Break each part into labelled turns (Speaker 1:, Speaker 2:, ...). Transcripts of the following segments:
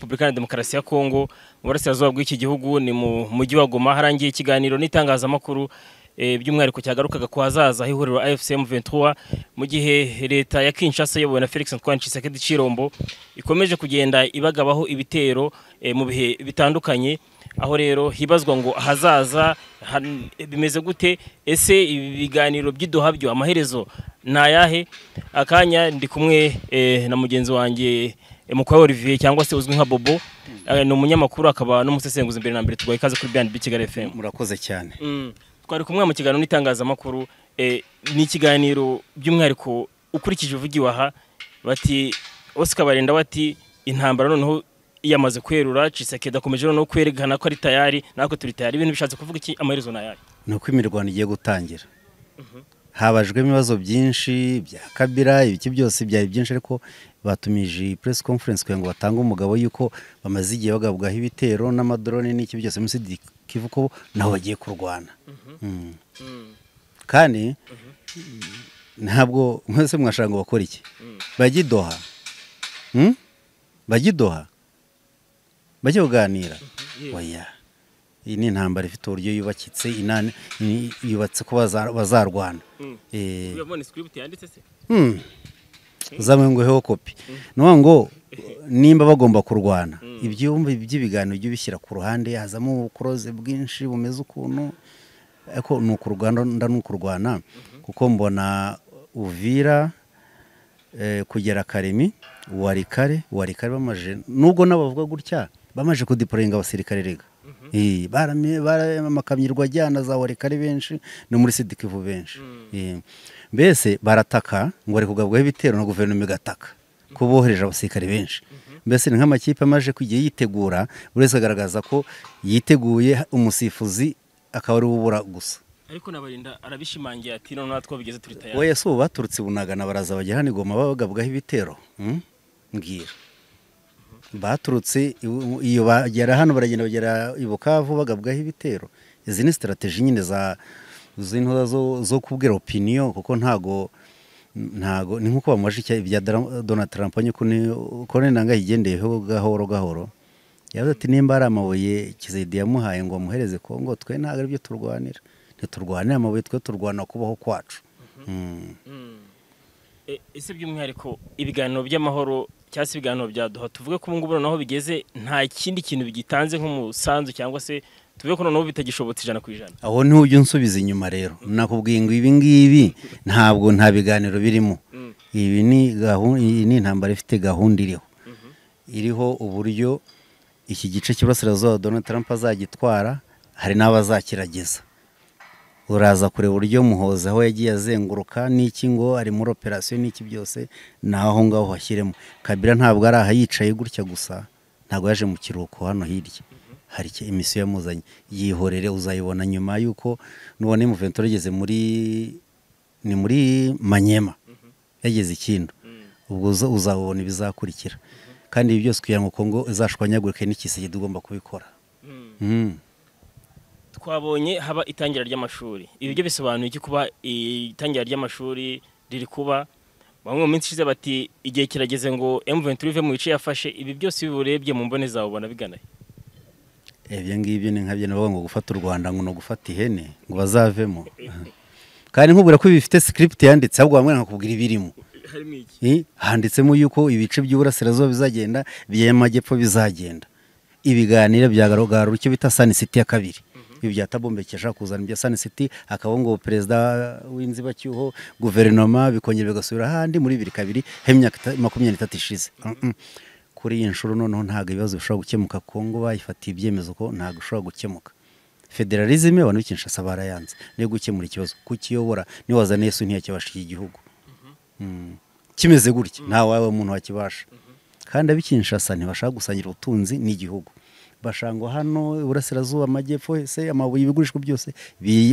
Speaker 1: Repubulika ya Demokarasi ya Kongo, mu burasirazuba bw'iki gihugu, ni mu mujyi wa Goma. Harangiye ikiganiro n'itangazamakuru, by'umwihariko cyagarukaga ku hazaza h'ihuriro AFC M23, mu gihe leta ya Kinshasa iyobowe na Felix Antoine Tshisekedi Tshilombo ikomeje kugenda ibagabaho ibitero mu bihe bitandukanye. Aho rero hibazwa ngo ahazaza bimeze gute? Ese ibi biganiro by'i Doha byo amaherezo ni ayahe? Akanya ndi kumwe na mugenzi wanjye, Mukwayo Olivier, cyangwa se uzwi nka Bobo. Ni umunyamakuru akaba n'umusesenguzi. Mbere na mbere tuguhaye ikaze kuri B&B Kigali FM.
Speaker 2: Murakoze cyane.
Speaker 1: Twari kumwe mu kiganiro n'itangazamakuru. Ni ikiganiro by'umwihariko ukurikije uvugiwe aha, bati Oscar Barinda, bati intambara noneho yamaze kwerura, Tshisekedi akomeje noneho kwerekana ko ari tayari, natwe turi tayari. Ibintu bishatse kuvuga iki? Amaherezo ni ayahe?
Speaker 2: Ni uko imirwano igiye gutangira. Habajwemo ibibazo byinshi bya Kabila, ibiki byose byari byinshi, ariko batumije iyi press conference kugira ngo batange umugabo yuko bamaze igihe bagabwaho ibitero n'amadrone n'iki byose muri Sud Kivu, ko nabo bagiye kurwana. Kandi ntabwo mwese mwashaka ngo bakore iki? Bajye i Doha? Bajye i Doha bajye kuganira? Oya, iyi ni intambara ifite uburyo yubakitse, yubatse ko bazarwana.
Speaker 1: Urabona script yanditse se?
Speaker 2: Uzamwe ngo heho kopi. Ni ukuvuga ngo nimba bagomba kurwana, ibyumba by'ibiganiro ujye ubishyira ku ruhande, hazamo ubukuroze bwinshi bumeze ukuntu, ariko ni ukurwana, nda ni ukurwana, kuko mbona Uvira kugera Karemi, Warikare, Warikare bamaje, nubwo nabo bavuga gutya, bamaje kudeployinga abasirikare rega. Amakamyo ajyana za Warikare benshi no muri Sud Kivu benshi. Mbese barataka ngo bari kugabwaho ibitero, na guverinoma igataka ko bohereje abasirikare benshi. Mbese ni nk'amakipe amaje kujya yitegura, buri wese agaragaza ko yiteguye, umusifuzi akaba ari we ubura gusa.
Speaker 1: Ariko nabarinda arabishimangiye ati none natwe bigeze turi tayari.
Speaker 2: Oya, si ubu baturutse Bunagana baraza bagera hano i Goma bagabwaho ibitero? Mbwira, baturutse iyo bagera hano, baragenda bagera i Bukavu bagabwaho ibitero. Izi ni strategy nyine za z'intoza zo kubwira opinion, kuko ntago ni nkuko bamubajije ibya Donald Trump nyuko ni ko nanga yigendeyeho gahoro gahoro. Yavuze ati nimba ari amabuye Tshisekedi yamuhaye ngo amuhereze Kongo, twe ntabwo aribyo turwanira, ntiturwanira amabuye, twe turwana kubaho kwacu.
Speaker 1: Ese by'umwihariko ibiganiro by'amahoro cyangwa se ibiganiro bya Doha, tuvuge ko ubu ngubu noneho bigeze nta kindi kintu bigitanze nk'umusanzu, cyangwa se tuvuge ko noneho bitagishobotse 100%?
Speaker 2: Aho niho ujya unsubiza inyuma rero. Nakubwiye ngo ibi ngibi ntabwo nta biganiro birimo. Ibi ni gahunda, iyi ni intambara ifite gahunda iriho uburyo iki gice cy'iburasirazuba Donald Trump azagitwara, hari n'abazakirageza. Uraza kureba uburyo Muhoza aho yagiye azenguruka n'iki, ngo ari muri operasiyo n'iki byose, naho ngaho hashyiremo Kabila. Ntabwo ari aha yicaye gutya gusa, ntabwo yaje mu kiruhuko hano hirya, hari icyo imisiyo yamuzanye. Yihorere, uzayibona nyuma y'uko nubona M23 igeze muri, ni muri Manyema, yageze ikindu, ubwo uzabona ibizakurikira. Kandi ibi byose kugira ngo Kongo izashwanyagurike n'ikisege tugomba kubikora.
Speaker 1: Twabonye haba itangira ry'amashuri. Ibi byo bisobanuye iki, kuba itangira ry'amashuri riri kuba? Bamwe mu minsi ishize bati igihe kirageze ngo M23 ive mu bice yafashe. Ibi byose iyo ubirebye mu mbone zawe, ubona bigana he?
Speaker 2: Ibyo ngibyo ni nkabyo navuga ngo gufata u Rwanda ngo ni ugufata ihene ngo bazavemo. Kandi nkubwira ko bifite script yanditse, ahubwo bamwe nkakubwira ibirimo.
Speaker 1: Harimo iki?
Speaker 2: Handitsemo yuko ibice by'uburasirazuba bizagenda, iby'amajyepfo bizagenda, ibiganiro byagaragara icyo bita Sun City ya kabiri. Ibi bya Thabo Mbeki ashaka kuzana ibya Sun City, akaba ngo perezida w'inzibacyuho, guverinoma bikongera bigasubira ahandi muri bibiri kabiri h'imyaka 23 ishize. Kuri iyi nshuro noneho ntabwo ibibazo bishobora gukemuka. Kongo bayifatiye ibyemezo ko ntabwo bishobora gukemuka. Federalism abantu b'i Kinshasa barayanze, niyo gukemura ikibazo kukiyobora. Niwazana Yesu ntiyakibasha iki gihugu. Kimeze gutya nta wawe muntu wakibasha. Kandi ab'i Kinshasa ntibashaka gusangira ubutunzi n'igihugu, bashaka ngo hano iburasirazuba, amajyepfo hese, amabuye, ibigurishwa byose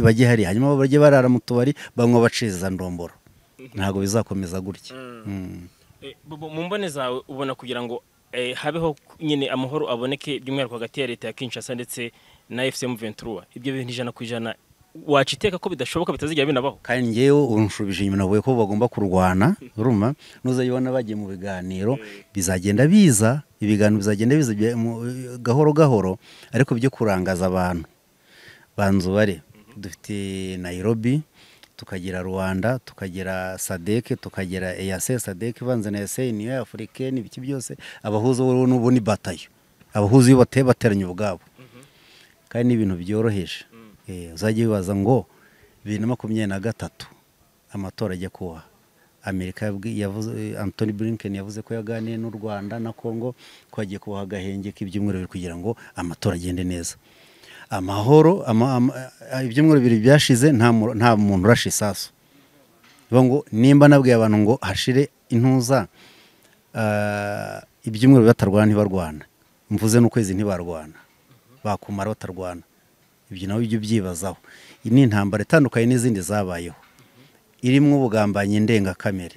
Speaker 2: bajye hariya, hanyuma bajye barara mu tubari banywa baceza ndomboro. Ntabwo bizakomeza gutya.
Speaker 1: Bobo, mu mbone zawe ubona kugira ngo habeho nyine amahoro aboneke, by'umwihariko hagati ya leta ya Kinshasa ndetse na AFC M23, ibyo bintu 100% waca iteka ko bidashoboka, bitazigera binabaho?
Speaker 2: Kandi ngewe unshubije inyuma, navuye ko bagomba kurwana. Urumva nuzayibona bagiye mu biganiro, bizagenda biza. Ibiganiro bizagenda biza gahoro gahoro, ariko byo kurangaza abantu. Banzu bare dufite Nairobi, tukagira Rwanda, tukagira SADC, tukagira EAC. SADC ivanze na EAC niyo Africaine, ibiki byose abahuza n'ubu ni batayo. Abahuza iyo bateranye ubwabo. Kandi ni ibintu byoroheje. Uzajye wibaza ngo 2023 amatora ajya kuba. Amerika yavuze, Anthony Blinken yavuze ko yaganiye n'u Rwanda na Congo ko agiye kubaha agahenge k'ibyumweru bibiri kugira ngo amatora agende neza. Amahoro ibyumweru bibiri byashize nta muntu urashe isasu. Bivuga ngo nimba nabwiye abantu ngo hashire intuza ibyumweru batarwana ntibarwana, mvuze n'ukwezi ntibarwana, bakumara batarwana. Ibyo nawe ibyo byibazaho. Iyi ni intambara itandukanye n'izindi zabayeho, irimo ubugambanyi ndengakamere,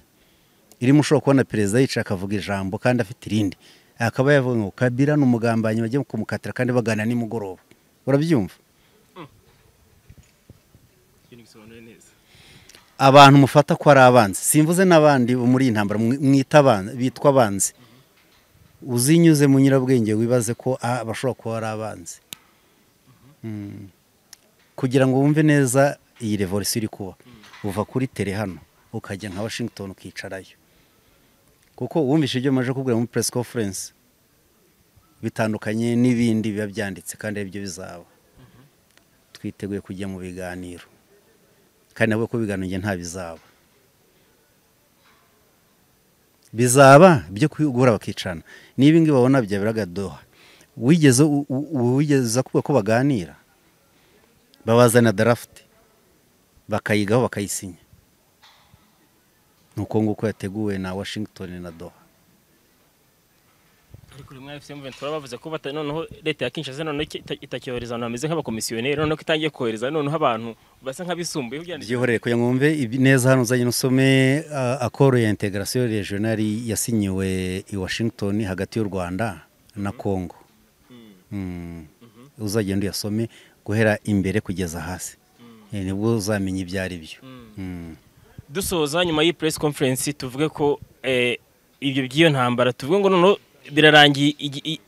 Speaker 2: irimo ushobora kubona perezida yicaye akavuga ijambo kandi afite irindi, akaba yavuga ngo Kabila ni umugambanyi bagiye kumukatira kandi baganira nimugoroba. Urabyumva? Abantu mufata ko ari abanzi, simvuze n'abandi muri iyi ntambara mwita abanzi, bitwa abanzi. Uzinyuze mu nyirabwenge wibaze ko bashobora kuba ari abanzi. Kugira ngo wumve neza iyi revolution iri kuba, uva kuri tele hano ukajya nka Washington ukicarayo. Kuko wumvishe ibyo maje kubwira muri press conference bitandukanye n'ibindi biba byanditse, kandi ibyo bizaba. Twiteguye kujya mu biganiro, kandi nabo ko biganiro nge nta bizaba. Bizaba byo guhura bakicana. Niba ngi babona byabiraga Doha, wigeze wigeze kuvuga ko baganira, babazana draft bakayigaho bakayisinya. Nuko nguko yateguwe na Washington na Doha.
Speaker 1: Ariko rimwe AFC M23 bavuze ko noneho leta ya Kinshasa noneho itacyohereza abantu bameze nk'abakomisiyoneri, noneho itangiye kohereza noneho abantu basa nk'abisumbuye.
Speaker 2: Byihorere kugira ngo wumve neza hano uzanye usome accord ya integration regionale yasinyiwe i Washington hagati y'u Rwanda na Congo. Uzagenda uyasome guhera imbere kugeza hasi, nibwo uzamenya ibyo ari byo.
Speaker 1: Dusoza nyuma y'iyi press conference tuvuge ko ibyo by'iyo ntambara tuvuge ngo noneho birarangiye,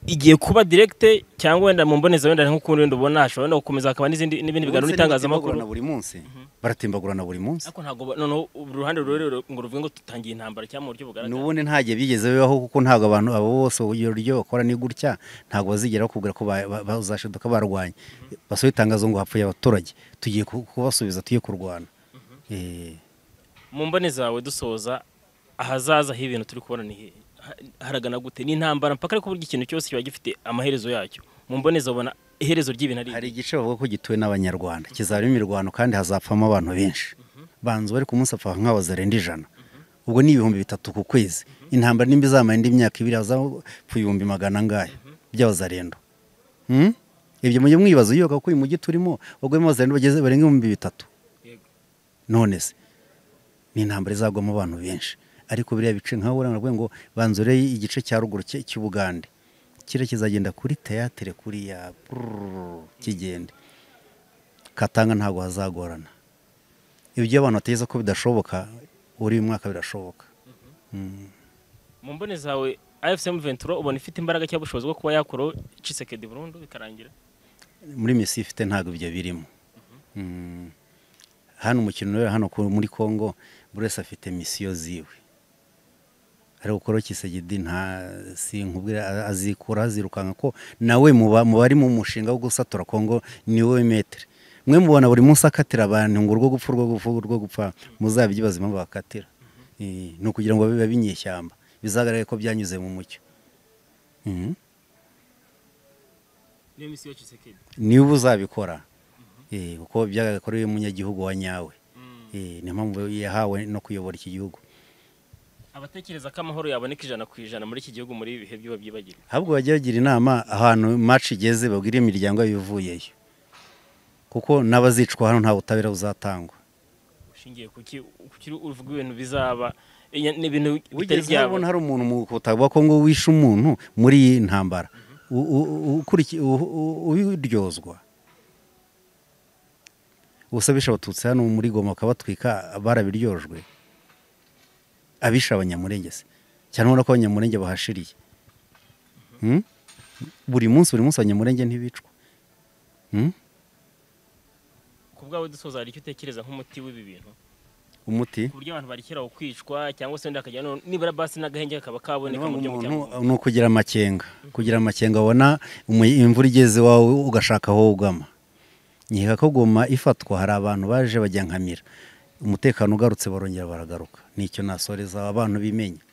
Speaker 1: igiye kuba direct cyangwa wenda mu mboneza wenda nk'ukuntu wenda ubona hashobora no gukomeza hakaba n'izindi n'ibindi biganiro n'itangazamakuru
Speaker 2: buri munsi. Baratimbagurana buri munsi.
Speaker 1: Ariko ntabwo noneho uruhande rurerure ngo ruvuge ngo tutangiye intambara cyangwa mu buryo bugaragara.
Speaker 2: N'ubundi ntagiye bigeze bibaho, kuko ntabwo abantu abo bose uburyo bakora ni gutya, ntabwo bazigera bakubwira ko bazashiduka barwanya. Basohoye itangazo ngo hapfuye abaturage, tugiye kubasubiza, tugiye kurwana.
Speaker 1: Mu mbone zawe dusoza, ahazaza h'ibintu turi kubona ni haragana gute? Ni intambara mpaka, ariko burya ikintu cyose kiba gifite amaherezo yacyo. Mu mboneza ubona iherezo ry'ibintu ari
Speaker 2: hari igice bavuga ko gituwe n'Abanyarwanda, kizaba imirwano kandi hazapfamo abantu benshi. Banzu bari ku munsi apfa nk'abazarenga 100, ubwo ni 3000 ku kwezi. Intambara nimba izamara indi myaka ibiri hazapfa 100,000 angahe by'abazarendo. Ibyo mujye mwibaza iyo ko uyu mujyi turimo bagwemo abazarendo bageze barenga 3000. None se ni intambara izagwamo abantu benshi. Ariko biriya bice nkaho urangwa ngo banzure igice cya ruguru cy'Ubugande kire kizagenda kuri théâtre kuri ya kigende Katanga, ntago hazagorana. Ibyo abantu bateza ko bidashoboka uri mwaka birashoboka.
Speaker 1: Mu mbone zawe AFC M23 ubona ifite imbaraga cyangwa ubushobozi bwo kuba yakora Tshisekedi burundu bikarangira?
Speaker 2: Muri misi ifite ntago ibyo birimo. Hano umukino hano muri Congo buri wese afite misiyo ziwe. Ariko gukora Tshisekedi nta sinkubwira azikura azirukanka ko nawe muba bari mu mushinga wo gusatura Congo ni we metre. Mwe mubona buri munsi akatira abantu ngo urwo gupfa urwo gupfa urwo gupfa, muzabyibaza impamvu bakatira. Ni ukugira ngo bibe binyeshyamba bizagaragare ko byanyuze mu mucyo.
Speaker 1: Niyo misiyo Tshisekedi
Speaker 2: niba uzabikora, kuko byagakorewe umunyagihugu wa nyawe. Ni mpamvu yahawe no kuyobora iki gihugu.
Speaker 1: Abatekereza ko amahoro yaboneka 100% muri iki gihugu muri ibihe byo babyibagira,
Speaker 2: ahubwo bajya bagira inama ahantu match igeze babwire imiryango yivuyeyo, kuko n'abazicwa hano nta butabera buzatangwa.
Speaker 1: Ushingiye kuki uvuga ibintu bizaba n'ibintu bitari byabo?
Speaker 2: Hari umuntu mu butaka ko ngo wishe umuntu muri iyi ntambara ubiryozwa. Ubusabisha abatutsi hano muri Goma bakabatwika barabiryojwe. Abisha Abanyamurenge se cyane ubona ko Abanyamurenge bahashiriye. Buri munsi Abanyamurenge ntibicwa.
Speaker 1: Ku bwawe dusoza, hari icyo utekereza nk'umuti w'ibi bintu?
Speaker 2: Umuti
Speaker 1: ku buryo abantu barekeraho kwicwa, cyangwa se wenda hakajya nibura basi n'agahenge kakaba kaboneka mu buryo
Speaker 2: umuntu ni ukugira amakenga, kugira amakenga abona imvura igeze iwawe ugashaka aho wugama. Nkeka ko Goma ifatwa hari abantu baje bajya Nkamira, umutekano ugarutse barongera baragaruka. Nicyo nasoreza abantu bimenya.